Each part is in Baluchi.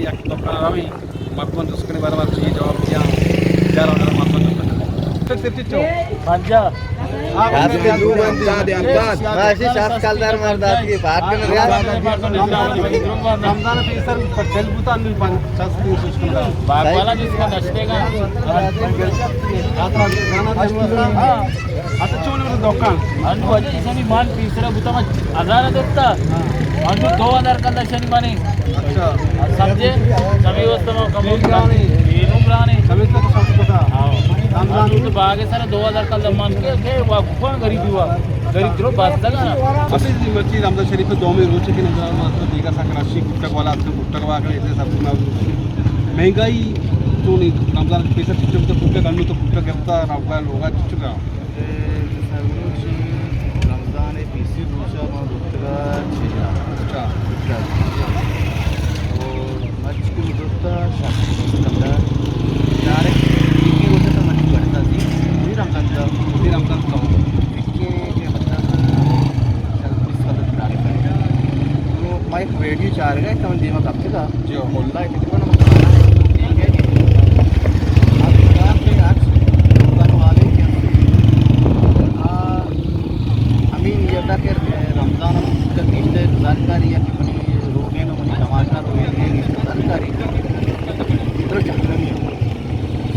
یک دکان روی، مردم جست کنی برابر چی جواب دیا، یار آرڈر ماسا جست کنی. پنجاہ. ماشی شاست کلدار مردات کی بات کن رہا. رمضان پیسر پر چل بوتا، انو پن-، چست کی سوچ کنگا. باغ والا جس کا دشتے گا. ہاں. اچھا، چون ہے دکان؟ انو وجہ ایشانی مان پیسرا بوتا، ما ہزار دوتا. انو دو ہزار کلدار ایشانی مانی. اچھا. سمجھے؟ سمے واسطہ ما کم گرانی. یہ نمرانی. سمے تو سب پتا. ہاں. انو تو باغ سر دو ہزار کلدار مان کے، کے وا کون غریبی وا. غریب درو بس لگا. اصل دی مرچی رمضان شریف دومی روچ کے نظر ما تو دیگا سا کراشی گٹک والا، گٹک والا کے سب میں مہنگائی تو نہیں، رمضان پیسہ چچو تو گٹک انو تو گٹک کرتا، روگا لوگا چچو کا. اے، سروچ رمضان ءِ پیسری روچ ءَ ما زرتگ ءَ چہ جاہ. اچھا. اچھا. اور مرچی کہ زرتا شاید کمرہ ڈائریکٹ ایک ہی روچ ءَ تو مرچی بڑھتا سی. وہی رمضان کا. وہی رمضان کا. کہ مطلب شاید بیس کلدار ڈائریکٹ ہے. تو ما ایک ویڈیو چار گئے تو دیما کب تک جی. واللہ اتنے کو نا. ہمیں یہ تھا کہ رمضان ہم گزشتہ زانکاری یا کہ منی روگن و منی تماشا تو یہ زانکاری اتنا جہنمی ہے.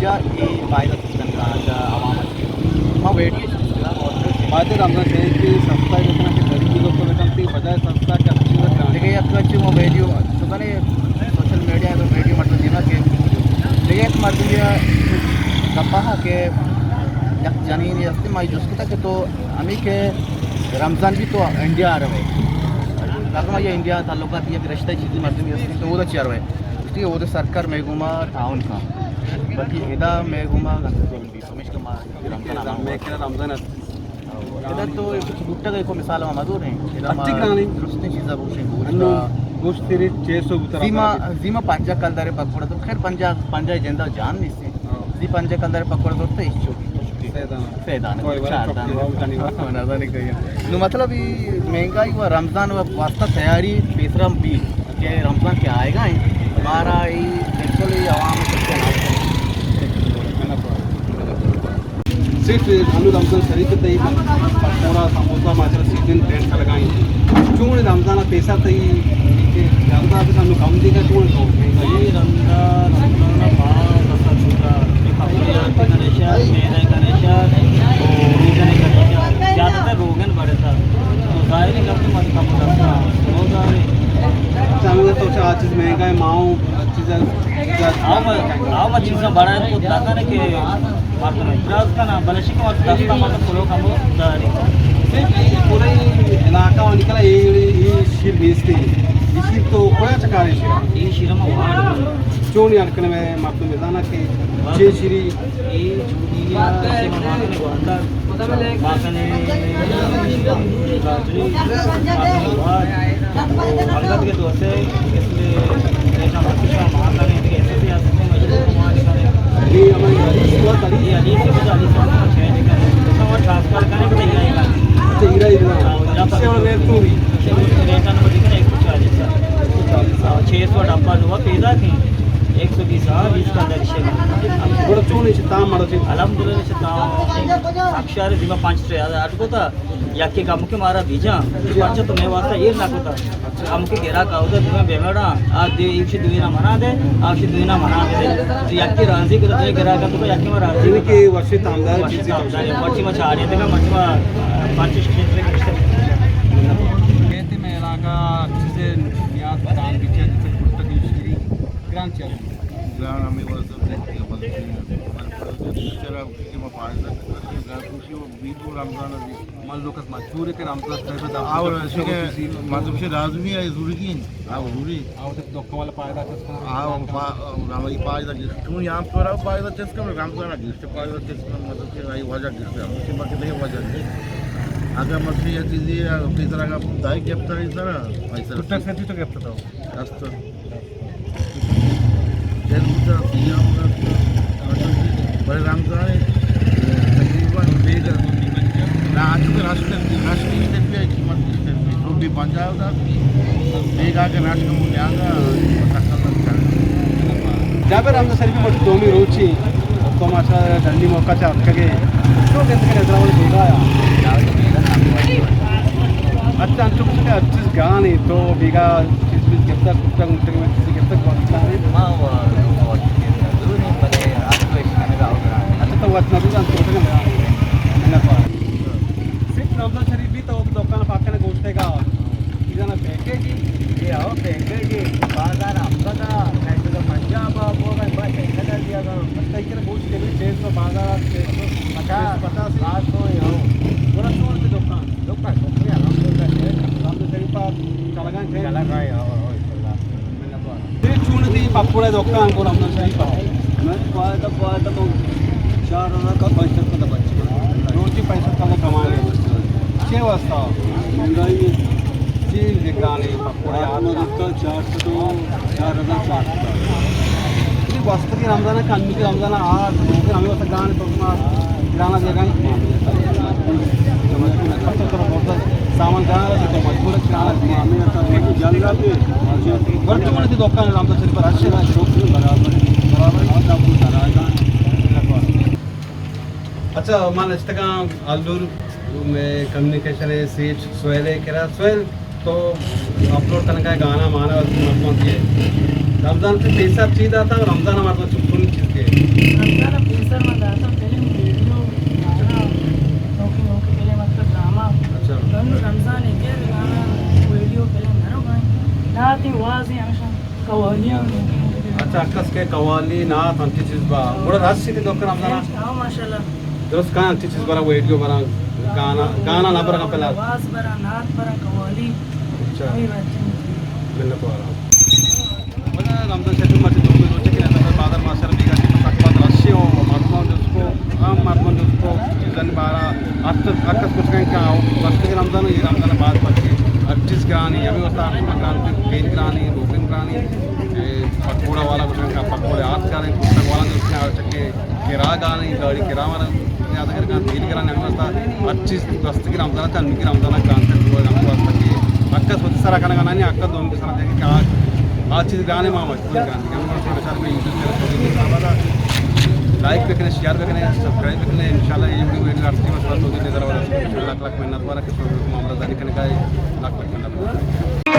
یا یہ فائدہ سسٹم کا عوام ہے. ما ویڈیو چیز کا اور بات رمضان شریف کی سستا ہے، جتنا کہ غریبی لوگ کو بچاتے بجائے سستا کہ اچھی بات ہے. دیکھیں، یک اچھی ما ویڈیو سوچل میڈیا ءَ ویڈیو مردم دیما کہ دیگہ یک مردم یا گپا کہ یک جنین ہستی، ما جست کتا کہ تو ہمیں کہ رمضان بھی تو انڈیا آ رہے. مردم یا انڈیا تعلقات یک رشتہ چیزی مردم ہستی تو وہ چی آ رہے. اس لیے وہ سرکار میں گما تعاون کا. باقی ادا میں گما گنت تو بھی ہمیش کا ما رمضان آ رہا ہوں. میں کہ رمضان ادا تو کچھ بوٹگ ءِ کو مثال ما مزور ہیں. ادا ما اچھی کہانی. درستیں چیزاں بوشیں گوشت. انو گوشت تیرے چھ سو بوتر زیما، زیما پنجاہ کلدار پکوڑا تو خیر پنجاہ، پنجاہ جندا جان نہیں سے. ہاں. زی پنجاہ کلدار پکوڑا تو تو ایشو. سیدان. سیدان. کوئی بات چار دان. نہ جانے کہیں. نو مطلب یہ مہنگائی و رمضان و واسطہ تیاری پیسرا بھی کہ رمضان کے آئے گا ہیں. ہمارا یہ بالکل یہ عوام ہے. صرف ہنو رمضان شریف تئی پکوڑا، سموسہ، ماشاءاللہ سیزن ٹرینڈ کلگائیں. چون رمضان پیسہ تئی کہ رمضان پیسہ ہنو کم دیگا چون تو؟ اے رمضان، رمضان باز اثر بوتا. اے کپڑے آتے کنے شر، میرے کنے شر، روگن کنے شر. زیادہ تر روگن بڑھتا. تو ظاہری کم تو مت کم ہوتا. روزہ. اچھا، ہمیں تو چاہ چیز مہنگا ہے، ماؤں، چیزیں آ، آ چیزاں بڑا ہے تو داتا نے کہ مردم اعتراض کنا، بلے شکم دستا مردم کلو کمو داری. پورے علاقہ و نکلا، اے، اے شیر نیستی. اے شیر تو کویا چکارے شیر؟ اے شیر ما وارڈ. چون یار کنے میں مردم زانا کہ چے شیری؟ اے چونی یا، اسے ما ماتنے گواندا، ماتنے گاتری، ماتنے گوار. انگت کے دوسے، اس لیے ایسا مت کشا ماتنے، ایسے بھی آتے ہیں، مجھے تو مار کرے. یہ ہماری علی سوا تڑی. یہ علی سوا، علی سوا، چھ دے کرے. تو وہ ٹرانسفر کرے، تو یہ آئے گا. اچھا، ہیرا، ہیرا. ہاں، ہیرا پر. ریٹ تو بھی. ریٹ آنا پڑے گا، ایک سو چالیس. ایک سو چالیس. ہاں، چھ سو ڈبہ لوا پیدا کی. ایک سو بیس، ہاں، بیس کا درشے. بڑا چون ہے، شتام مارا چون. الحمدللہ، شتام. اکشار دیما پانچ سو ہزار اٹکو تا. یکے کمکے مارا بیجاں، پرچا تو مئے واسطہ ایر نہ کتا. کمکے گراک آودا دیما بیمڑا، آ دے ایشی دوینا منا دے، آ ایشی دوینا منا دے. تو یکے راضی کتا، تو گراک تو یکے ما راضی کتا. کہ وشی تامدار، وشی چیزی تامدار، مرچی ما چاڑے دے، مرچی ما پنچ شش کشتے. کہتے میں علاقہ چیزیں نیاز دان بیچے، جیسے کٹک شیری، گران چیز. گران ہمیں واسطہ دیکھتے ہیں، بلکہ ہمارے پاس چرا کہ ما فائدہ کرتے ہیں، گران خوشی و بیت و رمضان عزیز. من لوگ اس مجبور ہے کہ رمضان صاحب دا آو، مطلب کہ لازمی ہے، ضروری ہے. آو، ضروری. آو، تو دکان والا فائدہ چست کنا. آو، فا-، رمضان فائدہ جس، چون یہاں پر آو فائدہ چست کنا، رمضان جس سے فائدہ چست کنا، مطلب کہ آئی وجہ جس سے، ہم سے مت نہیں وجہ نہیں. اگر مت یہ چیزیں، پیسہ اگر دائی گپتا ہے، اس طرح، اس طرح. کتنا سے تو گپتا تھا؟ دست. دل بوتا، سیاہ بوتا، بڑے رمضان ہے، تقریباً بیگ، راجو کے رش کرتی، رش کی کرتی ہے، قیمت کی کرتی ہے، تو بھی پنجاب دا، بیگ آ کے رش کا مجھے آگا، تقریباً جابر، رمضان شریف مٹ دومی روچی، تو ماشاءاللہ ڈنی موقع چا اتکگے، تو گندگے نظر والے دودا یا؟ اچھا، انچو کچھ کہ ہر چیز گانے تو بیگا چیز بھی گپتا، کتا گھنٹے میں چیز گپتا، کون گانے؟ ما وہ، وہ، وہ، دور نہیں، بلے آپ کو اس کھانے کا ہوگا۔ اچھا، تو وقت نہ دور، انچو کچھ کہ صرف رمضان شریف بھی تو دکان پاکنے گوشتے گا۔ چیزانا پیکیج؟ اے ہو پیکیج، بازار ہفتاد، کہیں تو پنجاب، وہ بھائی، بھائی، پیکیج دیا گا۔ اچھا، ایک گوشت کے بھی چھ سو، بازار چھ سو پچاس، پچاس، سات سو ہی ہو۔ پورا چون کے دکان؟ دکان، دکان، الحمدللہ، ٹھیک ہے۔ رمضان شریف چلگا ہے؟ چلگا ہے، ہو، ہو، انشاءاللہ۔ منت وار۔ چون دی پکوڑے دکان کو رمضان شریف؟ میں پایا تھا، پایا تھا تو چار ہزار کا پانچ سو کا بچے۔ روٹی پانچ سو کا کمانے۔ چھ واسطہ؟ مہنگائی ہے۔ چیز گرانے، پکوڑے آج آتا۔ چار سو، چار ہزار چار سو۔ یہ واسطہ کی رمضان ہے، کمی کی رمضان ہے، آج، ہمیں واسطہ گانے تو گرانا دے گا۔ سامان گانا تو مجبور ہے گرانا دے۔ برتمان کی دکان رمضان شریف پر ہر شے برابر۔ برابر۔ اچھا، من نشتگاں آلور میں کمیونیکیشن ہے سیٹ سہیل ہے کرا۔ سہیل، تو اپلوڈ کنگا ہے گانا مانا وتی مردماں کے۔ رمضان سے پیسر چی داتا، رمضان مردم چکون چیز کے؟ رمضان پیسر من داتا فلم، ویڈیو، گانا، نوکی نوکی فلم، مطلب ڈرامہ۔ اچھا۔ رمضان ہے کہ گانا، ویڈیو، فلم، نہ ناتی واز ہمیشہ۔ قوالی ہم۔ اچھا، عکس کے قوالی، نعت، انچی چیز با۔ گڑا رس سی تو کر رمضان؟ ہاں، ماشاءاللہ۔ درست کان انچی چیز برا، ویڈیو برا، گانا، گانا نہ برا پہلا۔ آواز برا، نعت برا، قوالی۔ اچھا۔ وہی بات ہے۔ منت وارا۔ بڑا رمضان شریف مرچی دومی روچے کہ بازار ماشاءاللہ بیگا کہ سک باز رش ہو، مردمان جس کو ہم مردم دوستو چیزانی بارا اتک، عکس کتگ انت کہ آ بستگیں رمضان ء اے رمضان ء باز پرچی ہر چیز گرانی، ہمے واسطہ ہر چیز گران، تیل گرانی، روغن گرانی، اے پکوڑا والا گوشن کہ پکوڑے آتکاریں، کتگ والا دوست آ چکے کرا گرانی، گاڑی کرا والا زیادہ کر گران، تیل گرانی، ہمے واسطہ ہر چیز بستگیں رمضان ء تنکی رمضان ء گران تک ہوا ہمے واسطہ کہ عکس وتی سرا کنگا نہ، عکس دومی سرا دیکھیں کہ آ، آ چیز گرانے ما مجبور گران۔ لائک بکنے، شیئر بکنے، سبسکرائب بکنے۔ انشاءاللہ یہ ویڈیو، ویڈیو ہر چیز بس بس ہوگی، نظر والا۔ لکھ لکھ منت وارا کہ معاملہ داری کرنے کا ہے۔ لکھ لکھ منت وارا۔